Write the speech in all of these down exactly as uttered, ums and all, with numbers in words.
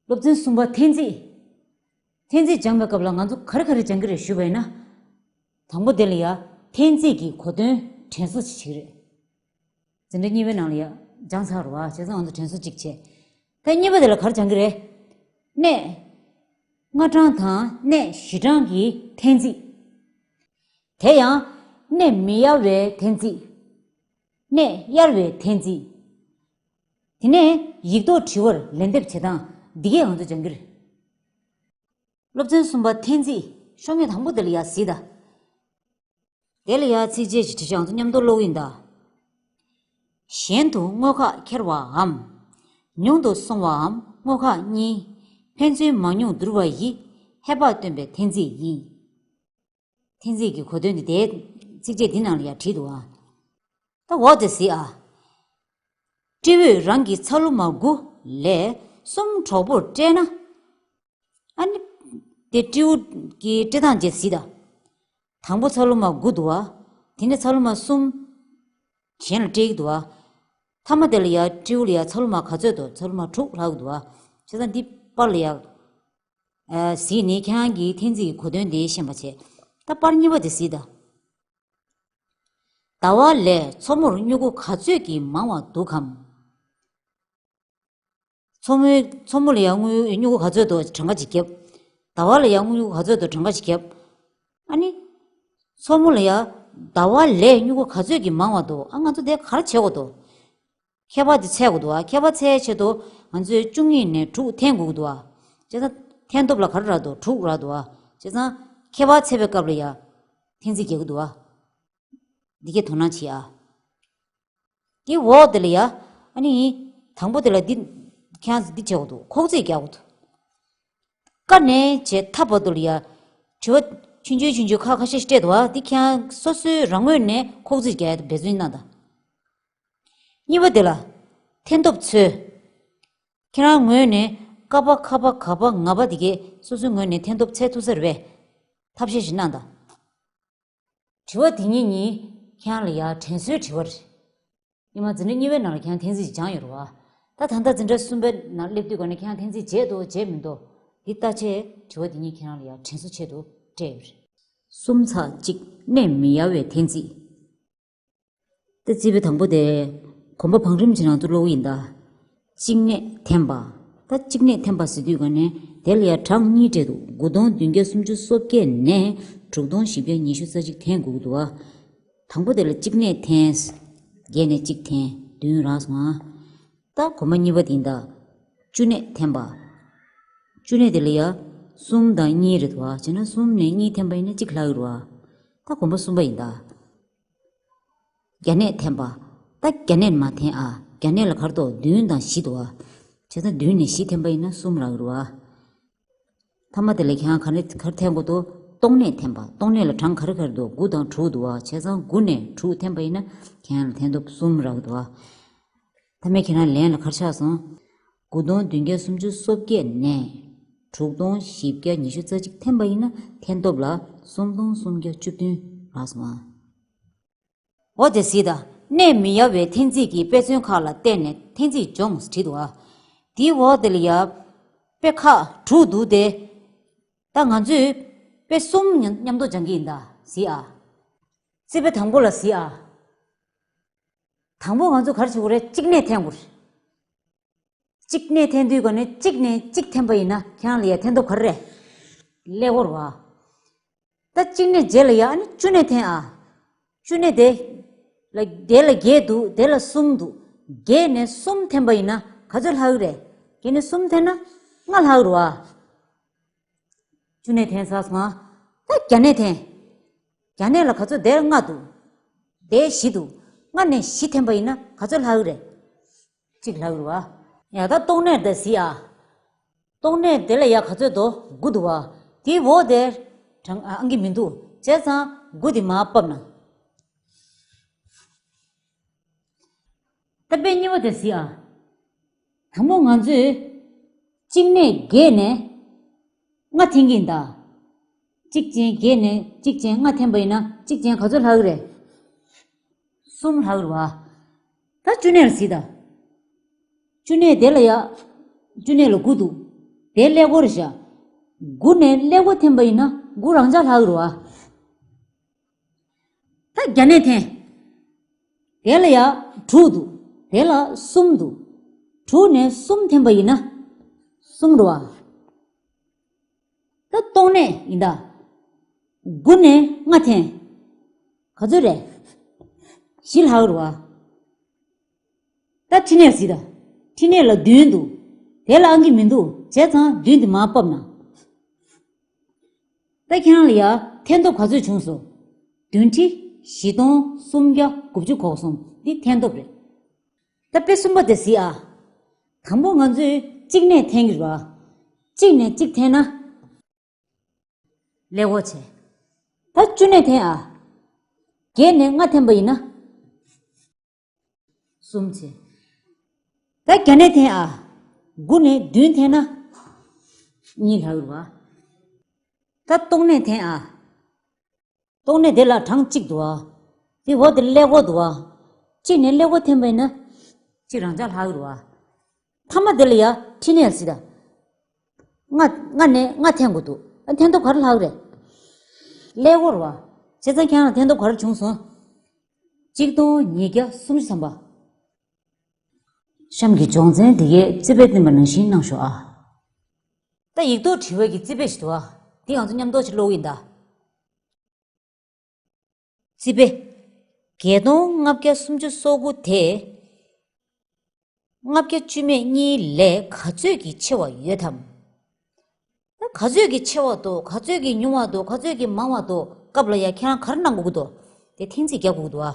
སློབ་ཚན་གསུམ་པ་འཐེན་རྩིས། འཐེན་རྩིས་སྦྱང་པའི་སྐབས་ལ་ང་ཚོ་ག་རེ་ག་རེ་སྦྱང་གི་རེད་ཞུས་པ་ཡིན་ན། དང་པོ་དེ་ལ་ཡ་འཐེན་རྩིས་ཀྱི་གོ་དོན་དྲན་གསོ་ཞིག་བྱེད་ཀྱི་རེད། འཛིན་གྲྭ་གཉིས་པའི་ནང་ལ་ཡ་སྦྱངས་ཚར་བ་བྱས་ཙང་ང་ཚོ་དྲན་གསོ་གཅིག་བྱས། ད་གཉིས་པ་དེ་ལ་ག་རེ་སྦྱང་གི་རེད། གནས་ལྔ་གྲངས་དང་གནས་བཞི་གྲངས་ཀྱི་འཐེན་རྩིས། དེ་ཡང་གནས་མི་གཡར་བའི་འཐེན་རྩིས། གནས་གཡར་བའི་འཐེན་རྩིས། དེ་ནས་ཡིག་ཐོག་དྲི་བར་ལན་འདེབས་བྱེད་སྟངས་འདི་གས་ང་ཚོ་སྦྱང་གི་རེད། སློབ་ཚན་གསུམ་པ་འཐེན་རྩིས་ཤོག་ངོས་དང་པོ་དེ་ལ་ཡ་གཟིགས་དང་། དེ་ལ་ཡ་ཚིགས་བཅད་ཅིག་བྲིས་བྱས་ང་ཚོ་མཉམ་དུ་ཀློག་གི་ཡིན་ད། གཞན་དུ་དངོས་ཁག་ཁྱེར་བའམ། ཉུང་དུ་སོང་བའམ་དངོས་ཁག་གཉིས། ཕན་ཚུན་མང་ཉུང་བསྡུར་བ་ཡི་ཧེ་བག་སྟོན་པའི་འཐེན་རྩིས་ཡིན། འཐེན་རྩིས་ཀྱི་གོ་དོན་འདི་དེའི་ཚིགས་བཅད་འདི་ནང་ལ་ཡ་བྲིས་འདུག་ཨ། ད་འོ་དེ་གཟིགས་ཨ། སྤྲེའུས་རང་གི་ཚ་ལུ་མ་དགུ་ལས་གསུམ་གྲོགས་པོར་སྤྲད་ན། ཨ་ནི། དེ་སྤྲེའུ་གི་སྤྲད་སྟངས་བྱས་གཟིགས་དང་། དང་པོ་ཚ་ལུ་མ་དགུ་འདུག་བ། དེ་ནས་ཚ་ལུ་མ་གསུམ། གཞན་ལ་སྤྲད་ཀྱི་འདུག་བ། མཐའ་མ་དེ་ལ་ཡ་སྤྲེའུ་ལ་ཡ་ཚ་ལུ་མ་ག་ཚོད་འདུག་ཚ་ལུ་མ་དྲུག་ལྷག་གི་འདུག་བ། བྱས་ཙང་འདི་པར་ལ་ཡ། ཨ། གཟིགས་ནས་ཁྱེད་རང་གིས་འཐེན་རྩིས་ཀྱི་གོ་དོན་དེ་ཤེས་པ་བྱས། ད་པར་གཉིས་པ་དེ་གཟིགས་དང་། ཟླ་བ་ལས་མཚོ་མོར་སྨྱུ་གུ་ག་ཚོད་ཀྱིས་མང་བ་འདུག་གམ། མཚོ་མོའི་མཚོ་མོ་ལ་ཡང་དངུལ་སྨྱུ་གུ་ག་ཚོད་དུ་གྲངས་ཀ་ཅིག་བརྒྱབ། ཟླ་བ་ལ་ཡང་སྨྱུ་གུ་ག་ཚོད་དུ་གྲངས་ཀ་ཅིག་བརྒྱབ། ཨ་ནི། མཚོ་མོ་ལ་ཡང་ཟླ་བ་ལས་སྨྱུ་གུ་ག་ཚོད་ཀྱིས་མང་བ་འདུག་ཨ། ང་ཚོ་དེ་ག་རེ་བྱེད་དགོས་འདུག་ཁྱད་པར་དེ་ཚད་དགོས་འདུག་ཨ། ཁྱད་པར་ཚད་ཆེད་དུ་ང་ཚོས་བཅུ་གཉིས་ནས་དྲུག་འཐེན་དགོས་ཀྱི་འདུག་ཨ། བྱས་ཙང་འཐེན་སྟོབས་ལ་ག་རེ་རག་འདུག་དྲུག་རག་འདུག་ཨ། བྱས་ཙང་ཁྱད་པར་ཚད་པའི་སྐབས་ལ་ཡང་འཐེན་རྩིས་རྒྱག་གི་འདུག་ཨ། འདི་གས་དོ་སྣང་བྱེད་ཨ། དེ་འོག་དེ་ལ་ཡ། ཨ་ནི། དང་པོ་དེ་ལ་འདི། ཁྱེད་རང་ཚོ་འདི་བྱེད་དགོས་འདུག་ཁོག་རྩིས་རྒྱག་དགོས་འདུག་ཀ་ནས་བྱས་མཐའ་བར་དུ་ལ་ཡ། དྲི་བ་ཆུང་ཆུང་ཆུང་ཆུང་ཁ་ཁ་ཤས་ཤིག་སྤྲད་འདུག་བ། འདི་ཁྱེད་རང་སོ་སོའི་རང་ངོས་ནས་ཁོག་རྩིས་རྒྱག་ཡ་འབད་བརྩོན་གནང་དང་། གཉིས་པ་དེ་ལ། འཐེན་སྟོབས་འཚོལ། ཁྱེད་རང་ངོས་ནས་ཀ་པ་ཁ་པ་ག་པ་ང་པ་དེ་གས་སོ་སོའི་ངོས་ནས་འཐེན་སྟོབས་འཚོལ་ཐུབ་ས་རེད་པས། ཐབས་ཤེས་ཤིག་གནང་དང་། དྲི་བ་དེ་གཉིས་གཉིས་ཁྱེད་རང་ལ་ཡ་དྲན་གསོའི་དྲི་བ་རེད། སྔོན་མ་འཛིན་གྲྭ་གཉིས་པའི་ནང་ལ་ཁྱེད་རང་འཐེན་རྩིས་སྦྱངས་ཡོད་རེད་བ། ད་ད་ལྟ་འཛིན་གྲྭ་གསུམ་པའི་ནང་སླེབས་དུས་ག་ནས་ཁྱེད་རང་འཐེན་རྩིས་བྱས་འདུག་བྱས་མི་འདུག་འདི་ལྟ་ཆེད་དྲི་བ་དེ་གཉིས་ཁྱེད་རང་ལ་ཡ་དྲན་གསོ་ཆེད་དུ་སྤྲད་ཡོད་རེད། གསུམ་ཚེག་གཅིག་གནས་མི་གཡར་བའི་འཐེན་རྩིས། ད་རྩིས་པའི་དང་པོ་དེ། གོམ་པ་བང་རིམ་བྱས་ནང་དུ་ཀློག་གི་ཡིན་ད། གཅིག་གནས་འཐེན་པ། ད་གཅིག་གནས་འཐེན་པ་ཟེར་དུས་ག་ནས་དེ་ལ་ཡ་གྲངས་གཉིས་སྤྲད་འདུག་དགུ་སྟོང་བདུན་བརྒྱ་སུམ་ཅུ་སོ་བརྒྱད་ནས་དྲུག་སྟོང་བཞི་བརྒྱ་ཉི་ཤུ་རྩ་གཅིག་འཐེན་དགོས་ཀྱི་འདུག་བ། དང་པོ་དེ་ལ་གཅིག་གནས་འཐེན། བརྒྱད་ནས་གཅིག་འཐེན། བདུན་རག་སོང་ང་། ད་གོམ་པ་གཉིས་པ་དེ་ཡིན་ད། བཅུ་གནས་འཐེན་པ། བཅུ་གནས་དེ་ལ་ཡ། གསུམ་དང་གཉིས་རེད་འདུག་བ། བྱས་ན་གསུམ་ནས་གཉིས་འཐེན་པ་ཡིན་ན་གཅིག་ལྷག་གི་རེད་བ། ད་གོམ་པ་གསུམ་པ་ཡིན་ད། བརྒྱ་གནས་འཐེན་པ། ད་བརྒྱ་གནས་མ་འཐེན་ཨ། བརྒྱ་གནས་ལ་ག་རེ་འདུག་བདུན་དང་བཞི་འདུག་བ། བྱས་ཙང་བདུན་ནས་བཞི་འཐེན་པ་ཡིན་ན་གསུམ་རག་གི་རེད་བ། མཐའ་མ་དེ་ལ་ཁྱེད་རང་ག་རེ་ག་རེ་འཐེན་དགོས་འདུག་སྟོང་གནས་འཐེན་པ། སྟོང་གནས་ལ་གྲངས་ག་རེ་ག་རེ་འདུག་དགུ་དང་དྲུག་འདུག་བ། བྱས་ཙང་དགུ་ནས་དྲུག་འཐེན་པ་ཡིན་ན་ཁྱེད་རང་ལ་འཐེན་ཐོབ་གསུམ་རག་གི་འདུག་བ། མཐའ་མའི་ཁྱེད་རང་ལན་ལ་ག་རེ་ཆགས་སོང་། དགུ་སྟོང་བདུན་བརྒྱ་སུམ་ཅུ་སོ་བརྒྱད་ནས་དྲུག་སྟོང་བཞི་བརྒྱ་ཉི་ཤུ་རྩ་གཅིག་འཐེན་པ་ཡིན་ན་འཐེན་སྟོབས་ལ་གསུམ་སྟོང་སུམ་བརྒྱ་བཅུ་བདུན་རག་སོང་ཨ། འོ་དེ་གཟིགས་དང་། གནས་མི་གཡར་བའི་འཐེན་རྩིས་ཀྱི་དཔེ་མཚོན་ཁག་ལ་བརྟེན་ནས་འཐེན་རྩིས་སྦྱོངས་བྲིས་འདུག་ཨ། དེའི་འོག་དེ་ལ་ཡ། དཔེ་ཁག་དྲུག་འདུག་སྟེ། ད་ང་ཚོས་དཔེ་གསུམ་མཉམ་མཉམ་དུ་སྦྱང་གི་ཡིན་ད། གཟིགས་ཨ། རྩིས་དཔེ་དང་པོ་ལ་གཟིགས་ཨ། དང་པོ་ང་ཚོ་ག་རེ་བྱེད་དགོས་རེད། གཅིག་གནས་འཐེན་དགོས་རེད། གཅིག་གནས་འཐེན་དུས་ག་ནས་གཅིག་ནས་གཅིག་འཐེན་པ་ཡིན་ན་ཁྱེད་རང་ལ་ཡ་འཐེན་སྟོབས་ག་རེ་རེད། ཀླད་ཀོར་བ། ད་གཅིག་གནས་རྗེས་ལ་ཡ་ཨ་ནི་བཅུ་གནས་འཐེན་ཨ། བཅུ་གནས་དེ། ལ་དེ་ལ་བརྒྱད་འདུག་དེ་ལ་གསུམ་འདུག་བརྒྱད་ནས་གསུམ་འཐེན་པ་ཡིན་ན་ག་ཚོད་ལྷག་གི་རེད། བརྒྱད་ནས་གསུམ་འཐེན་ན་ལྔ་ལྷག་གི་རེད་བ། བཅུ་གནས་འཐེན་ཚར་སོང་ང་། ད་བརྒྱ་གནས་འཐེན། བརྒྱ་གནས་ལ་ག་ཚོད་དེར་ལྔ་འདུག་དེར་བཞི་འདུག་ལྔ་ནས་བཞི་འཐེན་པ་ཡིན་ན་ག་ཚོད་ལྷག་གི་རེད། གཅིག་ལྷག་གི་རེད་བ། ཡ་ད་སྟོང་གནས་དེ་གཟིགས་ཨ། སྟོང་གནས་དེ་ལ་ཡ་ག་ཚོད་འདུག་དགུ་འདུག་བ། དེའི་འོག་དེར་གྲངས་ཨ་ཨང་ཀི་མི་འདུག་བྱས་ཙང་དགུ་དེ་མར་ཕབ་ན། ད་དཔེ་གཉིས་པ་དེ་གཟིགས་ཨ། དང་པོ་ང་ཚོས་གཅིག་གནས་བརྒྱད་ནས་ལྔ་འཐེན་གྱི་ཡིན་ད། གཅིག་ཅན་བརྒྱད་ནས་གཅིག་ཅན་ལྔ་འཐེན་པ་ཡིན་ན་གཅིག་ཅན་ག་ཚོད་ལྷག་གི་རེད། གསུམ་ལྷག་གི་རེད་བ། ད་བཅུ་གནས་ལ་གཟིགས་ད། བཅུ་གནས་དེ་ལ་ཡ། བཅུ་གནས་ལ་དགུ་འདུག་དེ་ཀླད་ཀོར་བཞག་དགུ་ནས་ཀླད་ཀོར་འཐེན་པ་ཡིན་ན་དགུ་རང་འཇགས་ལྷག་གི་རེད་བ། ད་བརྒྱ་ནས་འཐེན། དེ་ལ་ཡ་དྲུག་འདུག་དེ་ལ་གསུམ་འདུག་དྲུག་ནས་གསུམ་འཐེན་པ་ཡིན་ན་གསུམ་རེད་བ། ད་སྟོང་གནས་ཡིན་ད། དགུ་ནས་ལྔ་འཐེན། ག་ཚོད་རེད། བཞི་ལྷག་རེད་བ། ད་ཕྲི་ནས་གཟིགས་ད། ཕྲི་ནས་ལ་བདུན་འདུག་དེ་ལ་ཨང་ཀི་མི་འདུག་བྱས་ཙང་བདུན་དེ་མར་ཕབ་ན། ད་ཁྱེད་རང་ལ་ཡ་འཐེན་ཐོབ་ག་ཚོད་བྱུང་སོང་། བདུན་ཁྲི་བཞི་སྟོང་སུམ་བརྒྱ་དགུ་བཅུ་གོ་གསུམ་འདི་འཐེན་ཐོབ་རེད། ད་དཔེ་གསུམ་པ་དེ་གཟིགས་ཨ། དང་པོ་ང་ཚོས་གཅིག་ནས་འཐེན་གྱི་རེད་བ། གཅིག་ནས་གཅིག་འཐེན་ན། ཀླད་ཀོར་བྱས། ད་བཅུ་ནས་འཐེན་ཨ། བརྒྱད་ནས་ལྔ་འཐེན་པ་ཡིན་ན། གསུམ་བྱས། ད་བརྒྱ་ནས་འཐེན་ཨ། དགུ་ནས་བདུན་འཐེན་ན། གཉིས་ལྷག་རེད་བ། ད་སྟོང་གནས་འཐེན་ཨ། སྟོང་གནས་དེ་ལ་གྲངས་གཅིག་འདུག་ཨ། དེ་འོག་དེ་ཀླད་ཀོར་འདུག་ཨ། གཅིག་ནས་ཀླད་ཀོར་འཐེན་པ་ཡིན་ན། གཅིག་རང་འཇགས་ལྷག་རེད་བ། མཐའ་མ་དེ་ལ་ཡ་ཕྲི་ནས་གཟིགས་ད། ལྔ་ལྔ་ནས་ལྔ་འཐེན་དགོས་འདུག་ཨ། འཐེན་ཐོབ་ག་རེ་ལྷག་རེད། ཀླད་ཀོར་བ། བྱས་ཙང་ཁྱེད་རང་འཐེན་ཐོབ་ག་རེ་བྱུང་སོང་། གཅིག་སྟོང་ཉིས་བརྒྱ་སུམ་ཅུ་ཐམ་པ། གཤམ་གྱི་སྦྱོང་ཚན་འདི་གའི་རྩིས་དཔེ་བསྟན་པ་ནང་བཞིན་གནང་ཤོག་ཨ། ད་ཡིག་ཐོག་དྲི་བ་གི་རྩིས་དཔེ་ཞིག་འདུག་ཨ། འདི་ང་ཚོ་མཉམ་དུ་ཞིག་ཀློག་གི་ཡིན་ད། རྩིས་དཔེ། བརྒྱད་སྟོང་ལྔ་བརྒྱ་སུམ་ཅུ་སོ་དགུ་དེ། ལྔ་བརྒྱ་བཅུ་མེད་གཉིས་ལས་ག་ཚོད་ཀྱིས་ཆེ་བ་ཡོད་དམ། ད་ག་ཚོད་ཀྱིས་ཆེ་བ་འདུག་ག་ཚོད་ཀྱིས་ཉུང་བ་འདུག་ག་ཚོད་ཀྱིས་མང་བ་འདུག་སྐབས་ལ་ཡ་ཁྱེད་རང་ག་རེ་གནང་དགོས་ཀྱི་འདུག་དེ་འཐེན་རྩིས་རྒྱག་དགོས་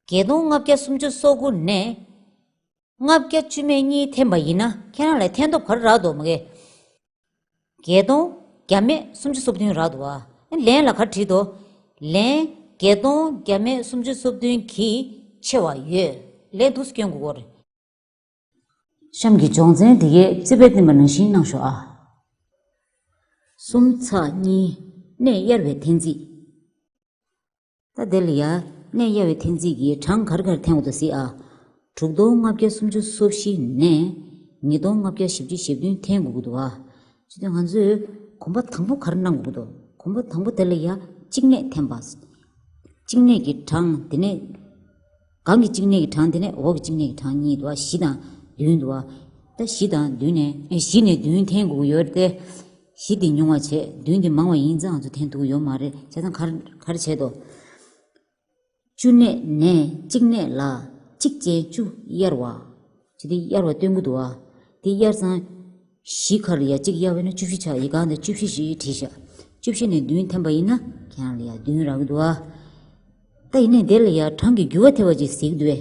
ཀྱི་འདུག་ཨ། བརྒྱད་སྟོང་ལྔ་བརྒྱ་སུམ་ཅུ་སོ་དགུ་ནས། ལྔ་བརྒྱ་བཅུ་མེད་གཉིས་འཐེན་པ་ཡིན་ན་ཁྱེད་རང་ལ་འཐེན་ཐོབ་ག་རེ་རག་འདུག་མ་གི། བརྒྱད་སྟོང་བརྒྱ་མེད་སུམ་ཅུ་སོ་བདུན་རག་འདུག་བ། ལན་ལ་ག་རེ་བྲིས་འདུག་ལན་བརྒྱད་སྟོང་བརྒྱ་མེད་སུམ་ཅུ་སོ་བདུན་གྱིས་ཆེ་བ་ཡོད། ལན་འདུག་སེ་སྐྱོན་དགོས་ཀྱི་རེད། གཤམ་གྱི་སྦྱོང་ཚན་འདི་གའི་རྩིས་དཔེ་བསྟན་པ་ནང་བཞིན་གནང་ཤོག་ཨ། གསུམ་ཚེག་གཉིས། གནས་གཡར་བའི་འཐེན་རྩིས། ད་དེ་ལ་ཡ། གནས་གཡར་བའི་འཐེན་རྩིས་ཀྱི་གྲངས་ག་རེ་ག་རེ་འཐེན་དགོས་འདུག་གཟིགས་ཨ། དྲུག་སྟོང་ལྔ་བརྒྱ་སུམ་ཅུ་སོ་བཞི་ནས་ཉིས་སྟོང་ལྔ་བརྒྱ་བཞི་བཅུ་ཞེ་བདུན་འཐེན་དགོས་ཀྱི་འདུག་ཨ། བྱས་ཙང་ང་ཚོས་གོམ་པ་དང་པོ་ག་རེ་གནང་དགོས་ཀྱི་འདུག་གོམ་པ་དང་པོ་དེ་ལ་ཡ་གཅིག་གནས་འཐེན་པ། གཅིག་གནས་ཀྱི་གྲངས་དེ་ནས། སྒང་གི་གཅིག་གནས་ཀྱི་གྲངས་དེ་ནས་འོག་གི་གཅིག་གནས་ཀྱི་གྲངས་གཉིས་འདུག་བ། བཞི་དང་བདུན་འདུག་བ། ད་བཞི་དང་བདུན་ནས་ཨེ་བཞི་ནས་བདུན་འཐེན་དགོས་ཀྱི་ཡོད་རེད་དེ། བཞི་དེ་ཉུང་བ་བྱས་བདུན་དེ་མང་བ་ཡིན་ཙང་ང་ཚོ་འཐེན་ཐུབ་ཀྱི་ཡོད་མ་རེད། བྱས་ཙང་ག་རེ་ག་རེ་བྱས་འདུག་བཅུ་གནས་ནས་གཅིག་གནས་ལ་གཅིག་ཅན་བཅུ་གཡར་བ། ཅི་སྟེ་གཡར་བ་སྟོན་གྱི་འདུག་བ། དེ་གཡར་ཙང་། བཞི་ཁར་ཡ་གཅིག་གཡར་བས་ན་བཅུ་བཞི་ཆགས། ཡི་ག་འདི་བཅུ་བཞི་ཞེས་བྲིས་ཤག་བཅུ་བཞི་ནས་བདུན་འཐེན་པ་ཡིན་ན་ཁྱེད་རང་ལ་ཡ་བདུན་རག་གི་འདུག་བ། ད་ཡིན་ནའི་དེ་ལ་ཡ་གྲངས་ཀྱི་འགྱུར་བ་ཐེབས་པ་ཅིག་གཟིགས་འདུག་བས།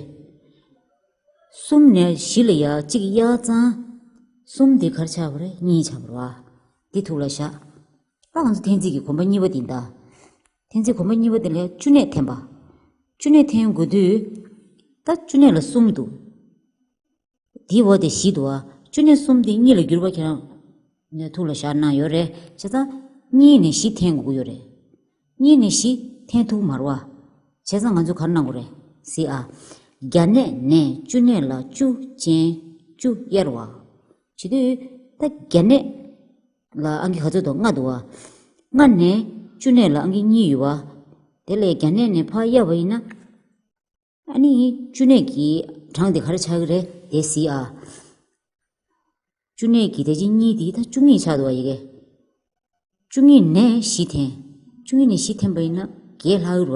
གསུམ་ནས་བཞི་ལ་ཡ་གཅིག་གཡར་ཙང་། གསུམ་འདི་ག་རེ་ཆགས་པ་རེད། གཉིས་ཆགས་པ་རེད་བ། འདི་ཐུགས་ལ་བཞག་ད་ང་ཚོ་འཐེན་རྩིས་ཀྱི་གོམ་པ་གཉིས་པ་འདི་ཡིན་ད། འཐེན་རྩིས་གོམ་པ་གཉིས་པ་འདི་ལ་བཅུ་གནས་འཐེན་པ། བཅུ་གནས་འཐེན་དགོས་དུས། ད་བཅུ་གནས་ལ་གསུམ་འདུག་དེའི་འོག་དེ་བཞི་འདུག་བ། བཅུ་གནས་གསུམ་དེ་གཉིས་ལ་བསྒྱུར་བ་ཁྱེད་རང་ནས་ཐུགས་ལ་བཞག་གནང་ཡོད་རེད། བྱས་ཙང་གཉིས་ནས་བཞི་འཐེན་དགོས་ཀྱི་ཡོད་རེད། གཉིས་ནས་བཞི་འཐེན་ཐུབ་མ་རེད་བ། བྱས་ཙང་ང་ཚོས་ག་རེ་གནང་དགོས་རེད། གཟིགས་ཨ། བརྒྱ་གནས་ནས་བཅུ་གནས་ལ་བཅུ་ཅན་བཅུ་གཡར་བ། བྱེད་དུས་ད་བརྒྱ་གནས་ལ་ཨང་ཀི་ག་ཚོད་འདུག་ལྔ་འདུག་བ། ལྔ་ནས་བཅུ་གནས་ལ་ཨང་ཀི་གཉིས་ཡོད་བ། དེ་ལས་བརྒྱ་གནས་ནས་ཕར་གཡར་བ་ཡིན་ན། ཨ་ནི་བཅུ་གནས་ཀྱི་གྲངས་དེ་ག་རེ་ཆགས་ཀྱི་རེད་དེ་གཟིགས་ཨ། བཅུ་གནས་ཀྱི་དེ་ཅི་གཉིས་དེ་ད་བཅུ་གཉིས་ཆགས་འདུག་བ་ཡི་གེ་བཅུ་གཉིས་ནས་བཞི་འཐེན། བཅུ་གཉིས་ནས་བཞི་འཐེན་པ་ཡིན་ན་བརྒྱད་ལྷག་གི་རེད་བ།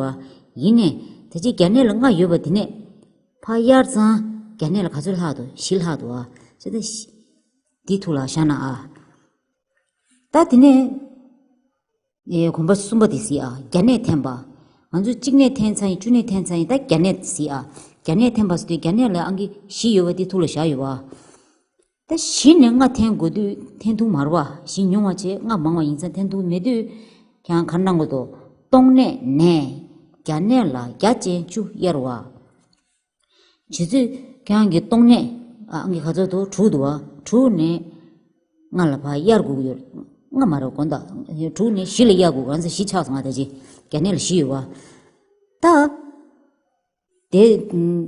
ཡིན་ནའི་ད་ཅི་བརྒྱ་གནས་ལ་ལྔ་ཡོད་པ་དེ་ནས་ཕར་གཡར་ཙང་བརྒྱ་གནས་ལ་ག་ཚོད་ལྷག་འདུག་བཞི་ལྷག་འདུག་བ། བྱས་ཙང་བཞི། འདི་ཐུགས་ལ་བཞག་གནང་ཨ། ད་དེ་ནས། ཨེ་གོམ་པ་གསུམ་པ་དེ་གཟིགས་ཨ། བརྒྱ་གནས་འཐེན་པ། ང་ཚོས་གཅིག་གནས་འཐེན་ཚར་ཡིན། བཅུ་གནས་འཐེན་ཚར་ཡིན། ད་བརྒྱ་གནས་གཟིགས་ཨ། བརྒྱ་གནས་འཐེན་པ་ཟེར་དུས་བརྒྱ་གནས་ལ་ཨང་ཀི་བཞི་ཡོད་པ་དེ་ཐུགས་ལ་བཞག་ཡོད་པ། ད་བཞི་ནས་ལྔ་འཐེན་དགོས་དུས་འཐེན་ཐུབ་མ་རེད་བ། བཞི་ཉུང་བ་བྱས་ལྔ་མང་བ་ཡིན་ཙང་འཐེན་ཐུབ་མེད་དུས། ཁྱེད་རང་ག་རེ་གནང་དགོས་འདུག་སྟོང་གནས་ནས་བརྒྱ་གནས་ལ་བརྒྱ་ཅན་བཅུ་གཡར་བ། བྱེད་ཚུལ་ཁྱེད་རང་གི་སྟོང་གནས་ཨ་ཨང་ཀི་ག་ཚོད་འདུག་དྲུག་འདུག་བ། དྲུག་ནས་ལྔ་ལ་ཕར་གཡར་དགོས་ཀྱི་ཡོད། ལྔ་མ་རེད་དགོངས་དག་དྲུག་ནས་བཞི་ལ་གཡར་དགོས། ང་ཚོ་བཞི་ཆགས་སོང་ང་ད་ཅི་བརྒྱ་གནས་ལ་བཞི་ཡོད་བ། ད་དེ་ཨུམ།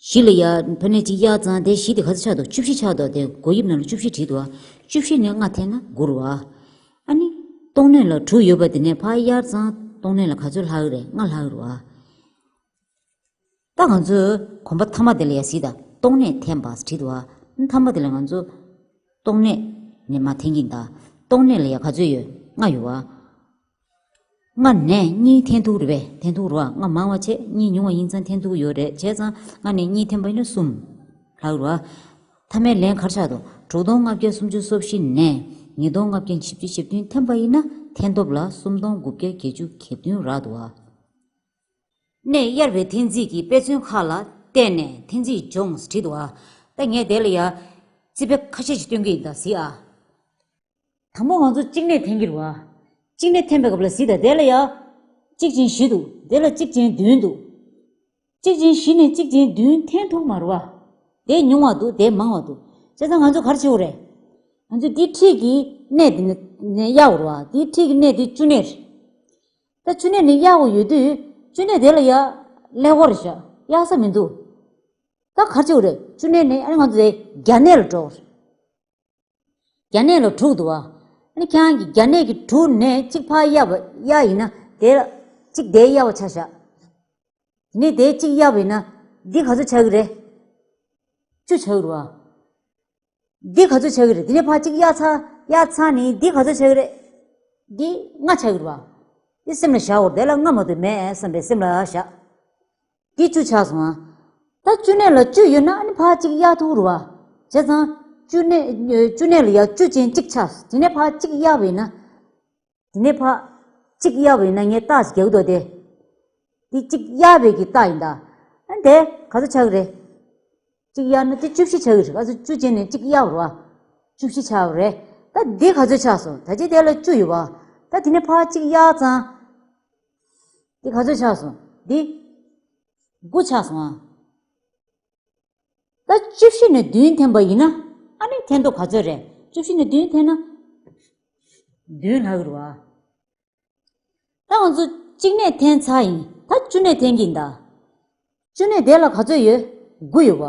བཞི་ལ་ཡ་ཕ་ནས་གཅིག་གཡར་ཙང་དེ་བཞི་དེ་ག་ཚོད་ཆགས་འདུག་བཅུ་བཞི་ཆགས་འདུག་དེ་སྒོ་དབྱིབས་ནང་ལ་བཅུ་བཞི་བྲིས་འདུག་བ། བཅུ་བཞི་ནས་ལྔ་འཐེན་ན་དགུ་རེད་བ། ཨ་ནི། སྟོང་གནས་ལ་དྲུག་ཡོད་པ་དེ་ནས་ཕར་གཡར་ཙང་སྟོང་གནས་ལ་ག་ཚོད་ལྷག་གི་རེད། ལྔ་ལྷག་གི་རེད་བ། ད་ང་ཚོས་གོམ་པ་མཐའ་མ་དེ་ལ་ཡ་གཟིགས་དང་། སྟོང་གནས་འཐེན་པ་བྲིས་འདུག་བ། མཐའ་མ་དེ་ལ་ང་ཚོ་སྟོང་གནས་ནས་མར་འཐེན་གྱིན་གདའ། སྟོང་གནས་ལ་ཡ་ག་ཚོད་ཡོད། ལྔ་ཡོད་བ། ལྔ་ནས་གཉིས་འཐེན་ཐུབ་རེད་པས། འཐེན་ཐུབ་རེད་བ། ལྔ་མང་བ་བྱས། གཉིས་ཉུང་བ་ཡིན་ཙང་འཐེན་ཐུབ་ཡོད་རེད། བྱས་ཙང་ལྔ་ནས་གཉིས་འཐེན་པ་ཡིན་ན་གསུམ་ལྷག་རེད་བ། མཐའ་མའི་ལན་ག་རེ་ཆགས་འདུག་དྲུག་སྟོང་ལྔ་བརྒྱ་སུམ་ཅུ་སོ་བཞི་ནས་ཉིས་སྟོང་ལྔ་བརྒྱ་བཞི་བཅུ་ཞེ་བདུན་འཐེན་པ་ཡིན་ན་འཐེན་ཐོབ་ལ་གསུམ་སྟོང་དགུ་བརྒྱ་བརྒྱད་ཅུ་གྱ་བདུན་རག་འདུག་བ། གནས་གཡར་བའི་འཐེན་རྩིས་ཀྱི་དཔེ་མཚོན་ཁག་ལ་བལྟས་ནས་འཐེན་རྩིས་སྦྱོངས་བྲིས་འདུག་བ། ད་ངས་དེ་ལ་ཡ་རྩིས་དཔེ་ཁ་ཤས་ཤིག་སྟོན་གྱི་ཡིན། ད་གཟིགས་ཨ། དང་པོ་ང་ཚོ་གཅིག་གནས་འཐེན་གྱི་རེད་བ། གཅིག་གནས་འཐེན་པའི་སྐབས་ལ་གཟིགས་དང་། དེ་ལ་ཡ་གཅིག་ཅན་བཞི་འདུག་དེ་ལ་གཅིག་ཅན་བདུན་འདུག་གཅིག་ཅན་བཞི་ནས་གཅིག་ཅན་བདུན་འཐེན་ཐུབ་མ་རེད་བ། དེ་ཉུང་བ་འདུག་དེ་མང་བ་འདུག་བྱས་ཙང་ང་ཚོ་ག་རེ་བྱེད་དགོས་རེད། ང་ཚོ་འདི་འཁྲིས་ཀྱི་གནས་དེ་ནས་གཡར་དགོས་རེད་བ། འདི་འཁྲིས་ཀྱི་གནས་དེ་བཅུ་གནས་རེད། ད་བཅུ་གནས་ནས་གཡར་དགོས་ཡོད་དུས་བཅུ་གནས་དེ་ལ་ཡ་ཀླད་ཀོར་རེད་ཤག་གཡར་ས་མི་འདུག་ད་ག་རེ་བྱེད་དགོས་རེད། བཅུ་གནས་ནས་ཨ་ནི་ང་ཚོ་དེ་བརྒྱ་གནས་ལ་འགྲོ་དགོས་རེད། བརྒྱ་གནས་ལ་དྲུག་འདུག་བ། ཨ་ནི་ཁྱེད་རང་གིས་བརྒྱ་གནས་ཀྱི་དྲུག་ནས་གཅིག་ཕར་གཡར་བ་གཡར་ཡིན་ན་དེ་ལ་གཅིག་དེ་གཡར་བ་ཆགས་ཤག་དེ་ནས་དེ་གཅིག་གཡར་བ་ཡིན་ན་འདི་ག་ཚོད་ཆགས་ཀྱི་རེད། བཅུ་ཆགས་ཀྱི་རེད་བ། འདི་ག་ཚོད་ཆགས་ཀྱི་རེད། དེ་ནས་ཕར་གཅིག་གཡར་ཚར་གཡར་ཚར་ནས་འདི་ག་ཚོད་ཆགས་ཀྱི་རེད། འདི་ལྔ་ཆགས་ཀྱི་རེད་བ། འདི་སེམས་ལ་བཞག་དགོས། དེ་ལ་ལྔ་མ་གཏོགས་མེད་བསམ་པའི་སེམས་ལ་བཞག་འདི་བཅུ་ཆགས་སོང་ཨ། ད་བཅུ་གནས་ལ་བཅུ་ཡོད་ན་ཨ་ནི་ཕར་གཅིག་གཡར་ཐུབ་རེད་བ། བྱས་ཙང་བཅུ་གནས་བཅུ་གནས་ལ་ཡ་བཅུ་ཅན་གཅིག་ཆགས། དེ་ནས་ཕར་གཅིག་གཡར་བ་ཡིན་ན། དེ་ནས་ཕར་གཅིག་གཡར་བ་ཡིན་ན་ངས་རྟགས་ཤིག་རྒྱག་གི་འདུག་སྟེ། འདི་གཅིག་གཡར་བའི་གི་རྟགས་ཡིན་ད། ཨ་ནི་དེ་ག་ཚོད་ཆགས་ཀྱི་རེད། གཅིག་གཡར་ན་དེ་བཅུ་བཞི་ཆགས་ཀྱི་རེད། ག་ཚོད་བཅུ་ཅན་ནས་གཅིག་གཡར་བ་རེད་བ། བཅུ་བཞི་ཆགས་པ་རེད། ད་འདི་ག་ཚོད་ཆགས་སོང་། ད་ཅི་དེ་ལ་བཅུ་ཡོད་བ། ད་དེ་ནས་ཕར་གཅིག་གཡར་ཙང་། འདི་ག་ཚོད་ཆགས་སོང་། འདི་དགུ་ཆགས་སོང་ཨ། ད་བཅུ་བཞི་ནས་བདུན་འཐེན་པ་ཡིན་ན་ཨ་ནི་འཐེན་ཐོབ་ག་ཚོད་རེད། བཅུ་བཞི་ནས་བདུན་འཐེན་ན་བདུན་ལྷག་གི་རེད་བ། ད་ང་ཚོ་གཅིག་གནས་འཐེན་ཚར་ཡིན། ད་བཅུ་གནས་འཐེན་གྱི་ཡིན་ད། བཅུ་གནས་དེ་ལ་ག་ཚོད་ཡོད། དགུ་ཡོད་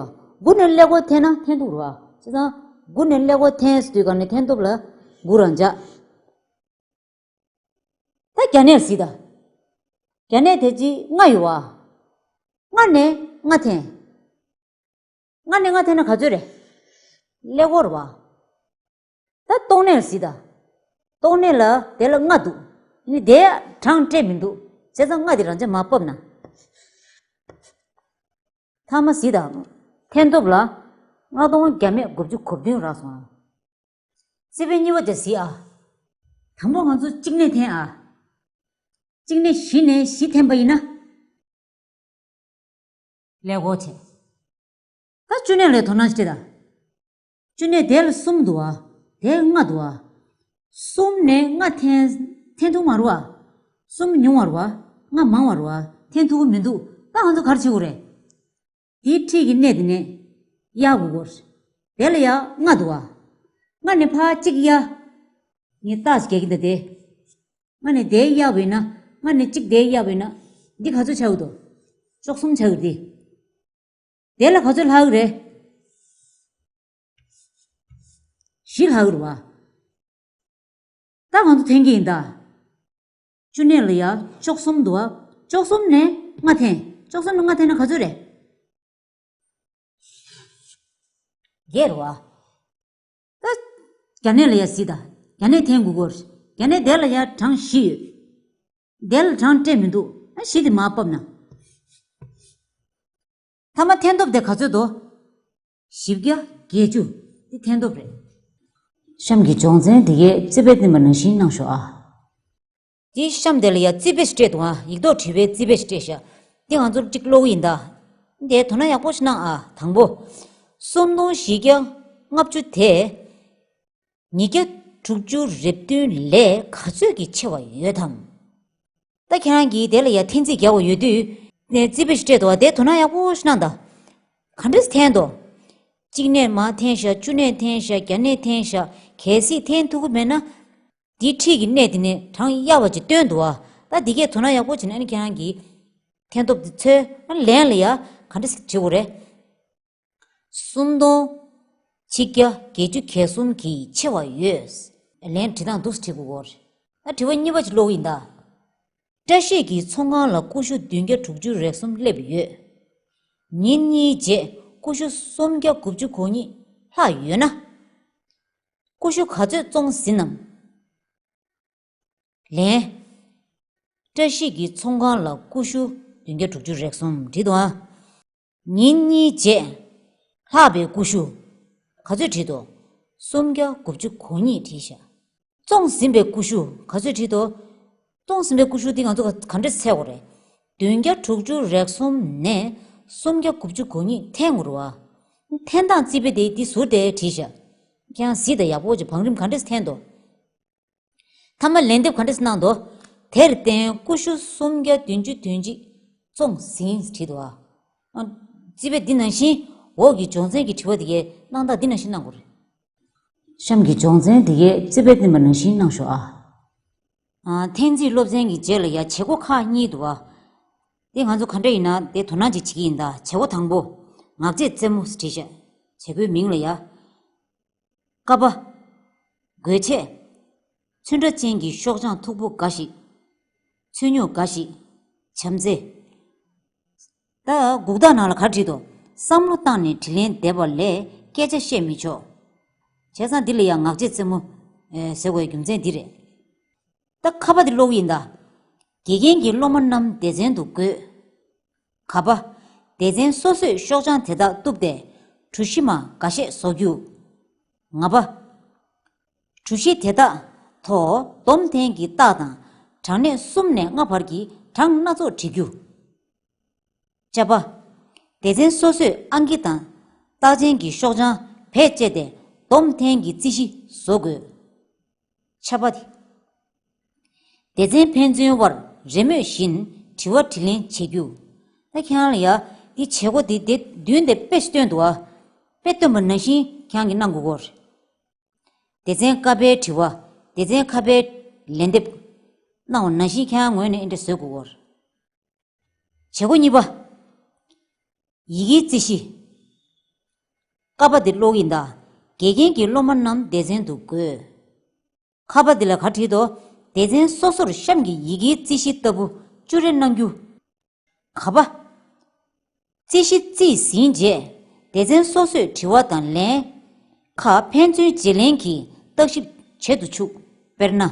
བ། དགུ་ནས་ཀླད་ཀོར་འཐེན་ན་འཐེན་ཐུབ་རེད་བ། བྱས་ཙང་དགུ་ནས་ཀླད་ཀོར་འཐེན་ཟེར་དུས་ག་ནས་འཐེན་ཐུབ་ལ་དགུ་རང་འཇགས། ད་བརྒྱ་གནས་གཟིགས་དང་། བརྒྱ་གནས་དེ་གཅིག་ལྔ་ཡོད་བ། ལྔ་ནས་ལྔ་འཐེན། ལྔ་ནས་ལྔ་འཐེན་ན་ག་ཚོད་རེད། ཀླད་ཀོར་བ། ད་སྟོང་གནས་གཟིགས་དང་། སྟོང་གནས་ལ་དེ་ལ་ལྔ་འདུག་ནི་དེ་གྲངས་སྤྲད་མི་འདུག་བྱས་ཙང་ལྔ་དེ་རང་ཅག་མར་ཕབ་ན། མཐའ་མ་གཟིགས་དང་། འཐེན་ཐོབ་ལ་ལྔ་སྟོང་བརྒྱ་མེད་དགུ་བཅུ་གོ་བདུན་རག་སོང་ཨ། རྩིས་དཔེ་གཉིས་པ་དེ་གཟིགས་ཨ། དང་པོ་ང་ཚོ་གཅིག་གནས་འཐེན་ཨ། གཅིག་གནས་བཞི་ནས་བཞི་འཐེན་པ་ཡིན་ན། ཀླད་ཀོར་བྱས། ད་བཅུ་གནས་ལ་དོ་སྣང་ཞིག་སྤྲད་དང་། བཅུ་གནས་དེ་ལ་གསུམ་འདུག་ཨ། དེ་ལྔ་འདུག་ཨ། གསུམ་ནས་ལྔ་འཐེན་འཐེན་ཐུབ་མ་རེད་བ། གསུམ་ཉུང་བ་རེད་བ། ལྔ་མང་བ་རེད་བ། འཐེན་ཐུབ་ཀྱི་མི་འདུག་ད་ང་ཚོ་ག་རེ་བྱེད་དགོས་རེད། དེའི་འཁྲིས་ཀྱི་གནས་དེ་ནས་གཡར་དགོས་གོ། དེ་ལ་ཡ་ལྔ་འདུག་བ། ལྔ་ནས་ཕར་གཅིག་གཡར། ངས་རྟགས་ཤིག་རྒྱག་གི་འདུག་སྟེ། ལྔ་ནས་དེ་གཡར་བས་ན་ལྔ་ནས་གཅིག་དེ་གཡར་བས་ན་འདི་ག་ཚོད་ཆགས་ཀྱི་འདུག་བཅུ་གསུམ་ཆགས་ཀྱི་འདུག་དེ་ལ་ག་ཚོད་ལྷག་གི་རེད། བཞི་ལྷག་གི་རེད་བ། ད་ང་ཚོ་འཐེན་གྱི་ཡིན་ད། བཅུ་གནས་ལ་ཡ་བཅུ་གསུམ་འདུག་བ། བཅུ་གསུམ་ནས་ལྔ་འཐེན། བཅུ་གསུམ་ནས་ལྔ་འཐེན་ན་ག་ཚོད་རེད། བརྒྱད་རེད་བ། ད་བརྒྱ་གནས་ལ་ཡ་གཟིགས་ད། བརྒྱ་གནས་འཐེན་དགོས་གོ། བརྒྱ་གནས་དེ་ལ་ཡ་གྲངས་བཞི་ཡོད། དེ་ལ་གྲངས་སྤྲད་མི་འདུག་ཨ་བཞི་དེ་མར་ཕབ་ན། མཐའ་མ་འཐེན་ཐོབ་དེ་ག་ཚོད་དོ། བཞི་བརྒྱ་བརྒྱད་ཅུ། དེ་འཐེན་ཐོབ་རེད། གཤམ་གྱི་སྦྱོང་ཚན་འདི་གས་རྩིས་དཔེ་བསྟན་པ་ནང་བཞིན་གནང་ཤོག་ཨ། དེའི་གཤམ་དེ་ལ་ཡ་རྩིས་དཔེ་ཞིག་སྤྲད་འདུག་ཨ། ཡིག་ཐོག་བྲིས་པའི་རྩིས་དཔེ་ཞིག་སྤྲད་ཤག་དེ་ང་ཚོར་གཅིག་ཀློག་གི་ཡིན་ད། དེ་དོ་སྣང་ཡག་པོ་ཞིག་གནང་ཨ། དང་པོ། གསུམ་སྟོང་བཞི་བརྒྱ་ལྔ་བཅུ་དེ། ཉིས་བརྒྱ་དྲུག་ཅུ་རེ་བདུན་ལས་ག་ཚོད་ཀྱིས་ཆེ་བ་ཡོད་དམ། ད་ཁྱེད་རང་གིས་དེ་ལ་ཡ་འཐེན་རྩིས་རྒྱག་པ་ཡོད་དུས། ནས་རྩིས་དཔེ་ཞིག་སྤྲད་འདུག་བ། དེ་དོ་སྣང་ཡག་པོ་ཞིག་གནང་དང་། ག་འདྲས་འཐེན་འདུག་གཅིག་ནས་མར་འཐེན་ཤག་བཅུ་ནས་འཐེན་ཤག་བརྒྱ་ནས་འཐེན་ཤག་གལ་སྲིད་འཐེན་ཐུབ་ཀྱི་མེད་ན། དེའི་འཁྲིས་ཀྱི་གནས་དེ་ནས་གྲངས་གཡར་བ་ཅིག་སྟོན་འདུག་བ། ད་འདི་གས་དོ་སྣང་ཡག་པོ་བྱས་ན་ཨ་ནི་ཁྱེད་རང་གིས་འཐེན་ཐོབ་དེ་འཚོལ། ཨ་ནི་ལན་ལ་ཡ་ག་འདྲས་བྱེད་དགོས་རེད། སུམ་སྟོང་ཆིག་བརྒྱ་བརྒྱད་ཅུ་གྱ་གསུམ་གྱིས་ཆེ་བ་ཡོད། ལན་བྲིས་སྟངས་འདུག་སེ་བྲིས་དགོས་ཀྱི་རེད། ཨ་དྲི་བ་གཉིས་པ་ཅིག་ཀློག་གི་ཡིན་ད། བཀྲ་ཤིས་ཀྱིས་ཚོང་ཁང་ལ་ཀུ་ཤུ་བདུན་བརྒྱ་དྲུག་ཅུ་རེ་གསུམ་སླེབས་ཡོད། ཉིན་གཉིས་རྗེས་ཀུ་ཤུ་སུམ་བརྒྱ་དགུ་བཅུ་གོ་གཉིས་ལྷག་ཡོད་ན། ཀུ་ཤུ་ག་ཚོད་བཙོང་ཟིན་ནམ། ལན། བཀྲ་ཤིས་ཀྱིས་ཚོང་ཁང་ལ་ཀུ་ཤུ་བདུན་བརྒྱ་དྲུག་ཅུ་རེ་གསུམ་བྲིས་འདུག་ཨ། ཉིན་གཉིས་རྗེས་ལྷག་པའི་ཀུ་ཤུ་ག་ཚོད་བྲིས་འདུག་སུམ་བརྒྱ་དགུ་བཅུ་གོ་གཉིས་བྲིས་ཤག་བཙོང་ཟིན་པའི་ཀུ་ཤུ་ག་ཚོད་བྲིས་འདུག་བཙོང་ཟིན་པའི་ཀུ་ཤུ་འདི་ང་ཚོ་ག་ག་འདྲས་འཚོལ་དགོས་རེད། བདུན་བརྒྱ་དྲུག་ཅུ་རེ་གསུམ་ནས་སུམ་བརྒྱ་དགུ་བཅུ་གོ་གཉིས་འཐེན་དགོས་རེད་བ། འཐེན་སྟངས་རྩིས་དཔེ་དེ་འདི་ཟུར་དེ་བྲིས་ཤག་ཁྱེད་རང་གཟིགས་དང་། ཡག་པོ་ཅིག་བང་རིམ་ག་འདྲས་འཐེན་འདུག་མཐའ་མ་ལན་འདེབས་ག་འདྲས་གནང་འདུག་དེར་བརྟེན་ཀུ་ཤུ་སུམ་བརྒྱ་བདུན་ཅུ་དོན་གཅིག་བཙོང་ཟིན་བྲིས་འདུག་ཨ། རྩིས་དཔེ་འདི་ནང་བཞིན་འོག་གི་སྦྱོང་ཚན་གྱི་དྲི་བ་དེ་གའི་གནང་སྟངས་འདི་ནང་བཞིན་གནང་དགོས་རེད། གཤམ་གྱི་སྦྱོང་ཚན་དེ་གའི་རྩིས་དཔེ་བསྟན་པ་ནང་བཞིན་གནང་ཤོག་ཨ། ཨ། འཐེན་རྩིས་སློབ་ཚན་གྱི་རྗེས་ལ་ཡ་བྱེད་སྒོ་ཁག་གཉིས་འདུག་ཨ། དེ་ང་ཚོ་ག་འདྲ་ཡིན་ན་དེ་དོ་སྣང་ཅིག་བྱེད་ཀྱི་ཡིན་ད། བྱེད་སྒོ་དང་པོ། ངག་བཅད་རྩེད་མོ་བྲིས་ཤག་བྱེད་སྒོའི་མིང་ལ་ཡ། ཀ་པ། གོས་ཆས། ཚོན་ཁྲ་ཅན་གྱི་ཤོག་བྱང་མཐུག་པོ་འགའ་ཞིག་ཚོན་སྨྱུག་འགའ་ཞིག་བྱམས་བརྩེ། ད་འགུག་རྟགས་ནང་ལ་ག་རེ་བྲིས་འདུག་བསམ་བློ་བཏང་ནས་དྲིས་ལན་འདེབས་པ་ལས་སྐད་ཆ་བཤད་མི་ཆོག་བྱས་ཙང་འདི་ལ་ཡང་ངག་བཅད་རྩེད་མོ་ཨེ་ཟེར་དགོས་རྒྱུ་མཚན་འདི་རེད། ད་ཁ་པ་འདི་ཀློག་གི་ཡིན་ད། དགེ་རྒན་གྱིས་སློབ་མ་རྣམས་སྡེ་ཚན་དུ་བགོས། ག་པ། སྡེ་ཚན་སོ་སོས་ཤོག་བྱང་དེ་དག་གཏུབས་ཏེ་གྲུ་བཞི་མ་འགའ་ཤས་བཟོ་རྒྱུ། ང་པ། གྲུ་བཞི་དེ་དག་ཐོག་སྡོམ་འཐེན་གྱི་རྟགས་དང་གྲངས་གནས་གསུམ་ནས་ལྔ་བར་གྱི་གྲངས་སྣ་ཚོགས་བྲི་རྒྱུ། ཅ་པ། སྡེ་ཚན་སོ་སོས་ཨང་ཀི་དང་རྟགས་ཅན་གྱི་ཤོག་བྱང་བེད་སྤྱད་དེ་སྡོམ་འཐེན་གྱི་རྩིས་གཞི་བཟོ་དགོས། ཆ་པ། སྡེ་ཚན་ཕན་ཚུན་དབར་རེས་མོས་བཞིན་དྲི་བ་དྲིས་ལན་བྱེད་རྒྱུ། ད་ཁྱེད་རང་ལ་ཡ་འདི་བྱེད་སྒོ་འདི་དེ་མདུན་དེ་དཔེ་ཞིག་སྟོན་འདུག་ཨ། དཔེ་སྟོན་པ་ནང་བཞིན་ཁྱེད་རང་གིས་གནང་དགོས་ཀྱི་ཡོད་རེད། སྡེ་ཚན་ཀ་པའི་དྲི་བ། སྡེ་ཚན་ཁ་པའི་ལན་འདེབས་གནང་བ་ནང་བཞིན་ཁྱེད་རང་ངོས་ནས་འདི་འདྲ་བཟོ་དགོས་ཀྱི་ཡོད་རེད། བྱེད་སྒོ་གཉིས་པ། ཡི་གེའི་རྩིས་གཞི། ཀ་པ་འདི་ཀློག་གི་ཡིན་ད། དགེ་རྒན་གྱིས་སློབ་མ་རྣམས་སྡེ་ཚན་དུ་བགོས། ཁ་པ་འདི་ལ་ག་བྲིས་འདུག་སྡེ་ཚན་སོ་སོར་གཤམ་གྱི་ཡི་གེའི་རྩིས་གཞི་ལྟ་བུ་བཅུ་རེ་གནང་རྒྱུ། ག་པ། རྩིས་གཞི་རྩིས་ཟིན་རྗེས་སྡེ་ཚན་སོ་སོས་དྲི་བ་དང་ལན་ཁག་ཕན་ཚུན་བརྗེ་ལེན་གྱིས་བརྟག་ཞིབ་བྱེད་དུ་ཆུག་དཔེར་ན།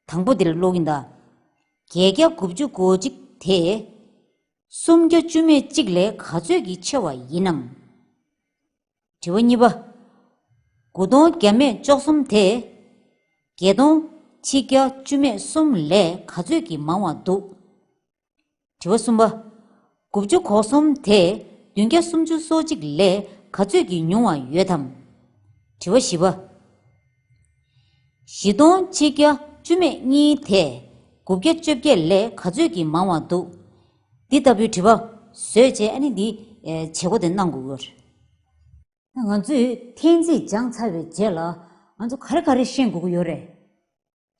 དང་པོ་འདི་ལ་ཀློག་གི་ཡིན་ད། བརྒྱད་བརྒྱ་དགུ་བཅུ་གོ་གཅིག་དེ། སུམ་བརྒྱ་བཅུ་མེད་གཅིག་ལས་ག་ཚོད་ཀྱིས་ཆེ་བ་ཡིན་ནམ། དྲི་བ་གཉིས་པ། དགུ་སྟོང་བརྒྱ་མེད་བཅུ་གསུམ་དེ། བརྒྱད་སྟོང་ཆིག་བརྒྱ་བཅུ་མེད་གསུམ་ལས་ག་ཚོད་ཀྱིས་མང་བ་འདུག་དྲི་བ་གསུམ་པ། དགུ་བཅུ་གོ་གསུམ་དེ་བདུན་བརྒྱ་སུམ་ཅུ་སོ་གཅིག་ལས་ག་ཚོད་ཀྱིས་ཉུང་བ་ཡོད་དམ། དྲི་བ་བཞི་པ། བཞི་སྟོང་ཆིག་བརྒྱ་བཅུ་མེད་གཉིས་དེ་དགུ་བརྒྱ་བཅོ་བརྒྱད་ལས་ག་ཚོད་ཀྱིས་མང་བ་འདུག་འདི་ལྟ་བུའི་དྲི་བ་བཟོས་རྗེས་ཨ་ནི་འདི་ཨེ་བྱེད་སྒོ་དེ་གནང་དགོས་ཀྱི་ཡོད་རེད། ང་ཚོས་འཐེན་རྩིས་སྦྱངས་ཚར་བའི་རྗེས་ལ་ང་ཚོ་ག་རེ་ག་རེ་ཤེས་དགོས་ཀྱི་ཡོད་རེད།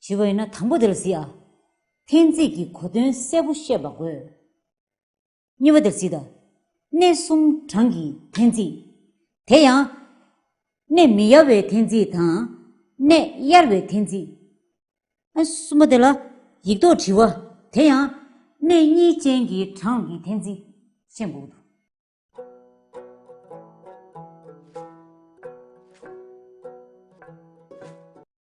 ཞུས་པ་ཡིན་ན་དང་པོ་དེ་ལ་གཟིགས་ཨ། འཐེན་རྩིས་ཀྱི་གོ་དོན་གསལ་པོ་ཤེས་པ་དགོས། གཉིས་པ་དེར་གཟིགས་དང་། གནས་གསུམ་གྲངས་ཀྱི་འཐེན་རྩིས། དེ་ཡང་། གནས་མི་གཡར་བའི་འཐེན་རྩིས་དང་། གནས་གཡར་བའི་འཐེན་རྩིས། ཨ་གསུམ་པ་དེ་ལ་ཡིག་ཐོག་དྲི་བ། དེ་ཡང་། གནས་གཉིས་ཅན་གྱི་གྲངས་ཀྱི་འཐེན་རྩིས་ཤེས་དགོས་འདུག